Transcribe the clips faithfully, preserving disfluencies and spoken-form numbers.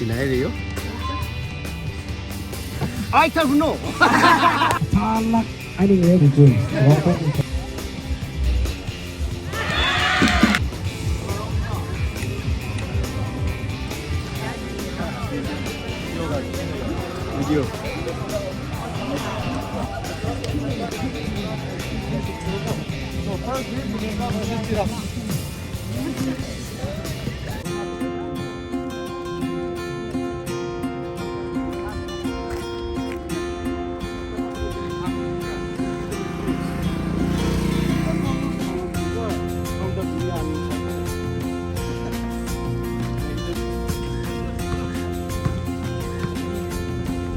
Inai riyo. Ai, tharuno. Thalak, ani nge bujun. Video.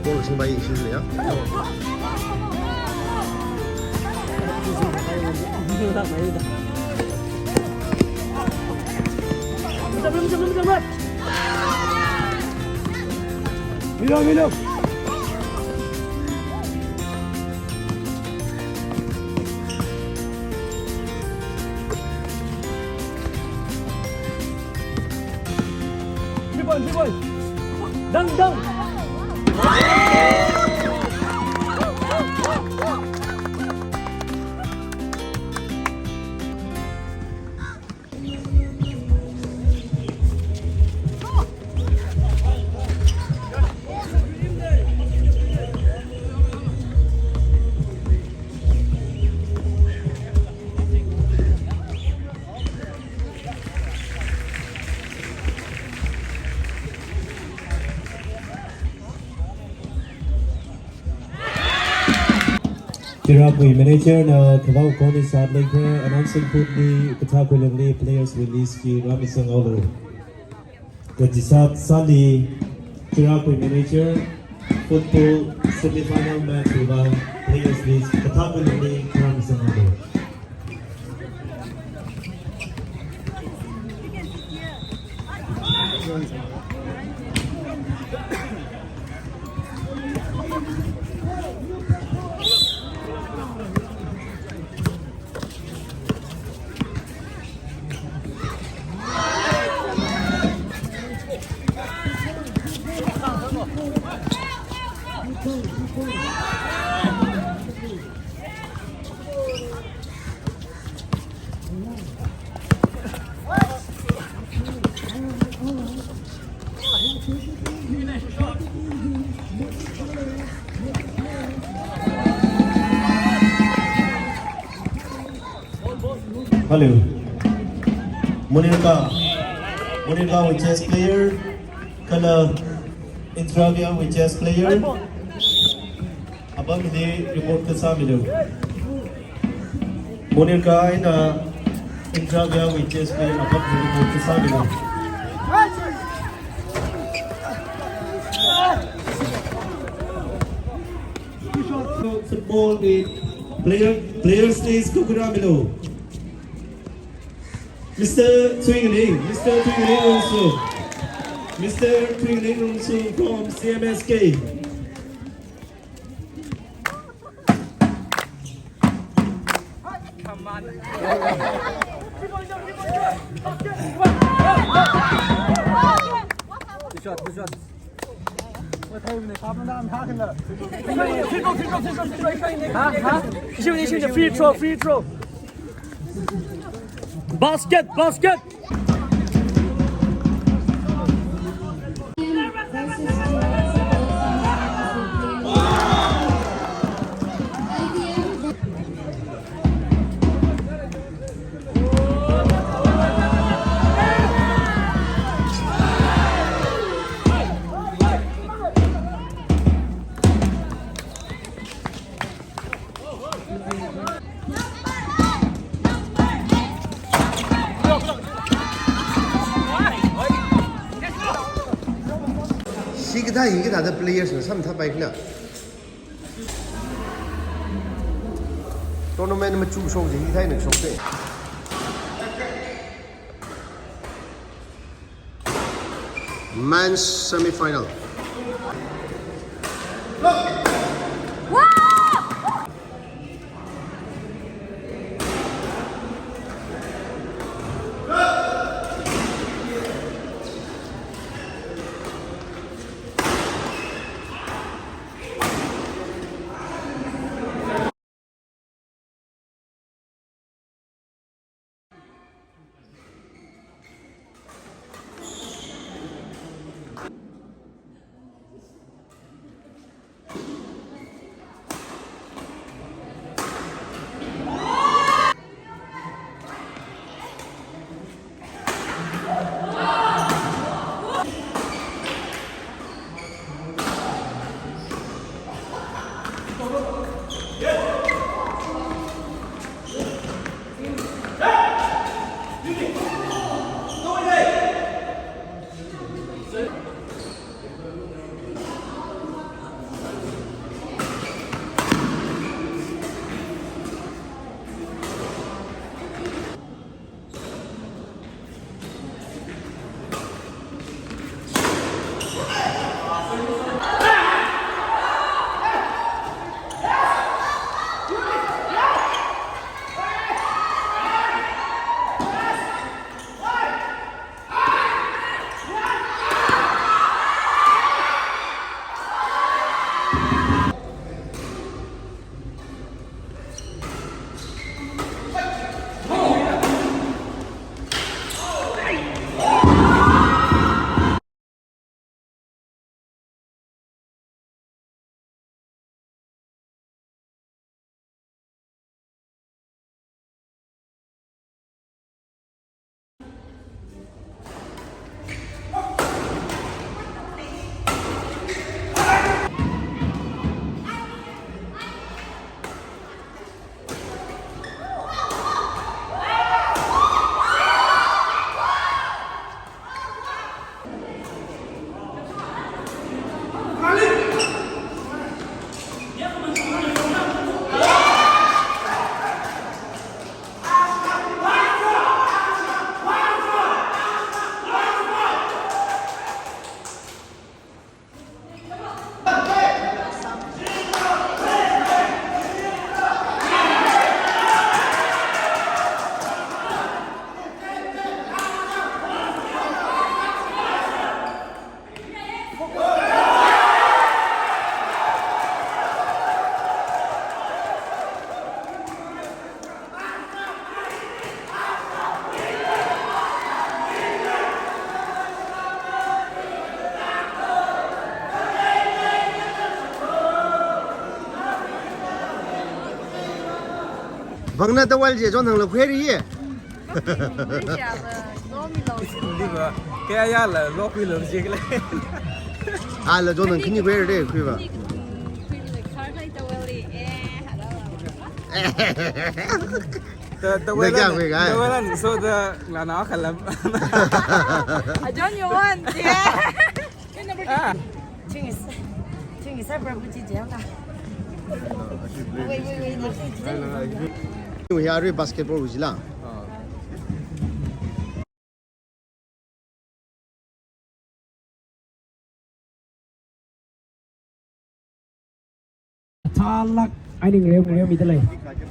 Ball singpai singpai ya. Milo, milo. Three point, three point. Dang, dang. Chiragwui manager na khavao khon sāda leikha, announcing booth li kathā khuilamli players release chi rāmisanghaolu. Kachishat sāli, Chiragwui manager, football semifinal match wui vang players list kathā khuilamli rāmisanghaolu. Hello. Munirka. Munirkawui chess player. Kala Intravia wui chess player. Apamli report kasā milu. Munirka eina Intravia wui chess player apamli report kasā milu. Football wui player, players list khuirāmilu. Mister Thuingaling, Mister Thuingaling Rungsung. Mister Thuingaling Rungsung from C M S K. Good shot, good shot. Free throw, free throw. Basket, basket. Hikathā, hikathāda players na samthapai khala. Tournament machuk shok chi hikathā eina shokte. Men's semi-final. Bangna towel chi chon hāngla khuiri ye. Liba, kayāla lokhuilo jikle. Ala chon hāng khani khuiri khuiba. The, the Na kya khuiga? The weather so the lana khalam. I don't want, yeah. Ah. Thing is, thing is, I probably did, yeah. Wait, wait, wait, no, please, please. We are basketball, which la. Thālāk, eina ngareo, ngareomidalei.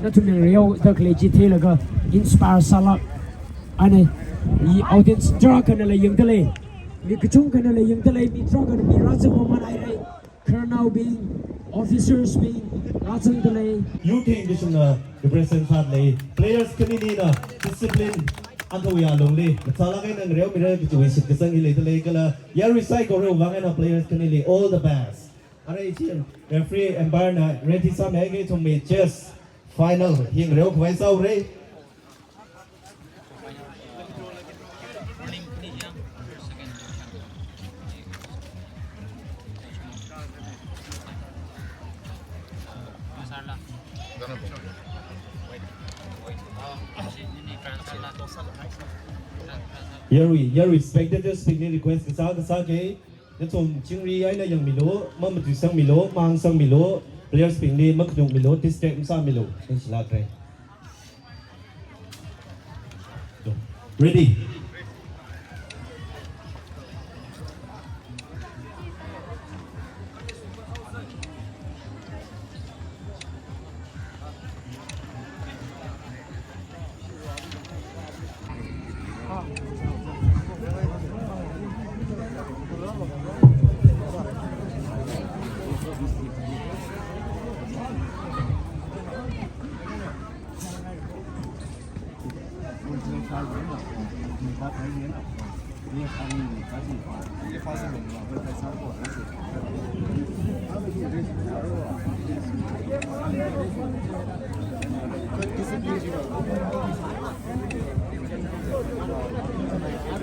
Nathumna ngareoda khalei chi theilaga inspire sālāk. Eina, i audience tarākhanala yangdalei. Mi kachungkhanala yangdalei, mi tarākhana mi rāzang maman haira. Khararnaobing, officers bing, rāzangdalei. Youth team bishopna represent sādalei. Players khanina discipline athawui alungli mathālāk eina ngareomira kajiwui shitkasang hi leidalei kala yarui saikora vang eina players khanili all the best. Arui chi referee umpire na ready sāmihaira, ithumwui chess final hi ngareokhavai sāhaora. Yarui, yarui spectators bingli request kasā kasāki. Nathum chingri eina yangmilu, mamatuisangmilu, mahāngsangmilu, players bingli makhanukmilu, distract masāmilu. Ningshilākra. Ready.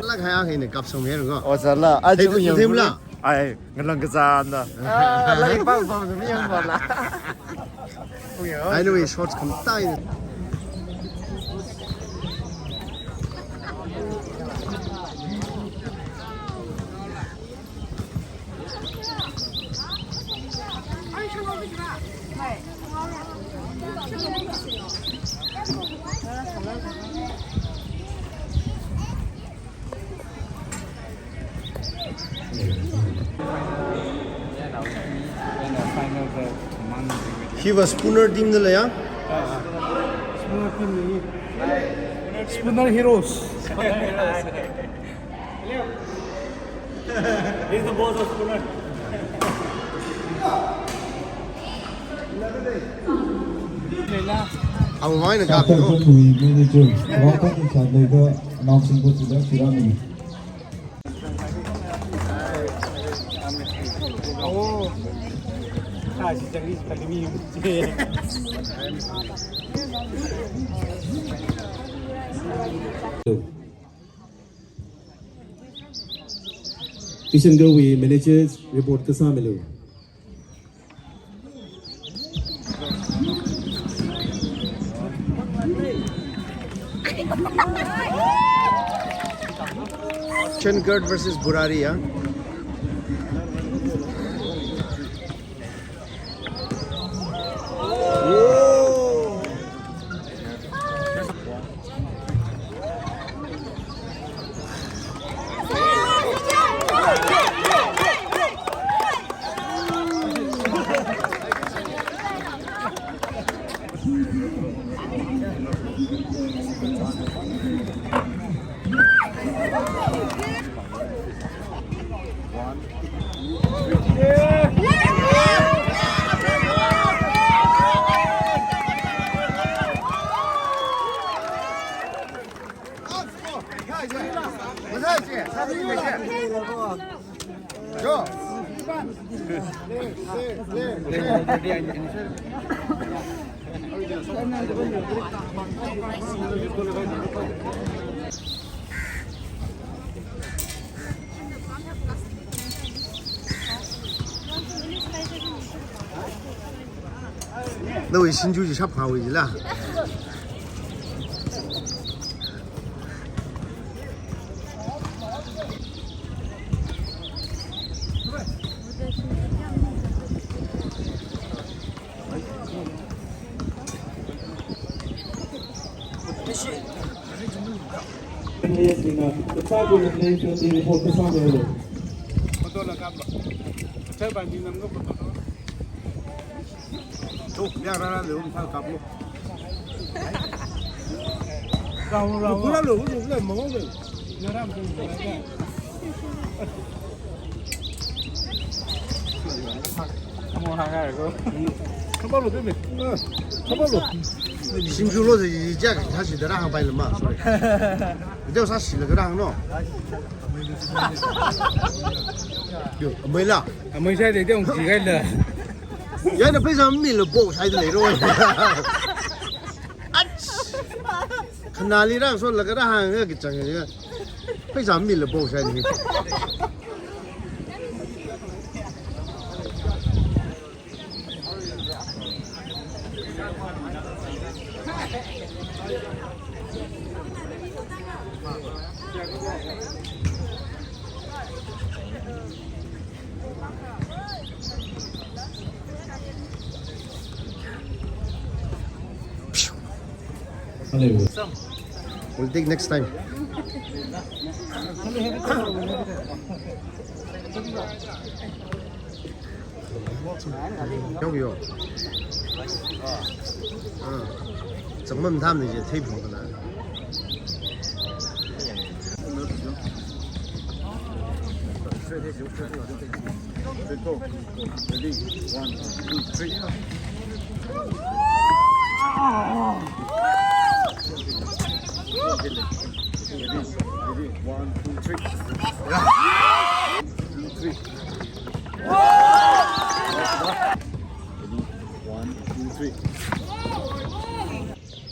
Lak hai ang hini kap som her ngo. Oh, sir la. Aji Hei, ku yang thim la. Ai, ngalang kazāna. Ah, lai pang pang mi yang wala. Anyway, shorts khamtai. He was Spooner team da laya. Spooner team ni. Spooner Heroes. He's the boss of Spooner. Ang mai na kap ko. Manager, wapang ni chan dai da announcing ko sida sira ni. Oh. Ah, si chang ni si chang ni. Tushan Girl wui managers report kasā milu. Tushan Girl versus Burari, ya. Nawui singju chi shap haowa jila. Photo la kap lo. Photo ba ni nam ko photo lo. Tuk, ya rara lo, um, thal kap lo. Rao, rao. Kura lo, lo, lo, mo, lo. Naram tu. Mo ha ka ko. Kapa lo tu me. Kapa lo. Singju lo de jak tha si da rang bai lo ma. Sorry. Video sa si lo rang no. Yo, amei la. Amei sai de dong ji kai la. Ya na pheisā milo bo sai de lo. Ach. Khanali rang so la ka rang ha ki chang ya. Pheisā milo bo sai ni. Hello. We'll take next time. Yong yo. Ah. Changmam tham ni je thei phung kana. Ready, one, two, three. Ready, ready, one, two, three. Two, three. One, two, three.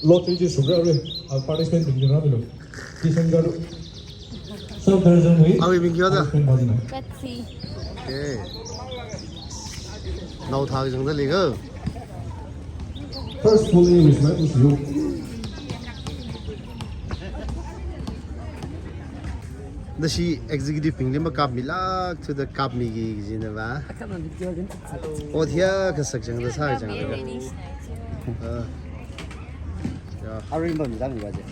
Lottery chi sukra re, ah, participant bing ra belo. Kisan garu. Sub division wui. Awi bing kya da? Participant bajina. Betsy. Okay. Nao thākazangda leiga. First pull in is right with you. Nashi executive bingli makapmilākthuda kapmiki kajina va. Akama video din. Ot hiyākha sakzangda sāzangda. Ah. Ya. Arin bam dang ba je.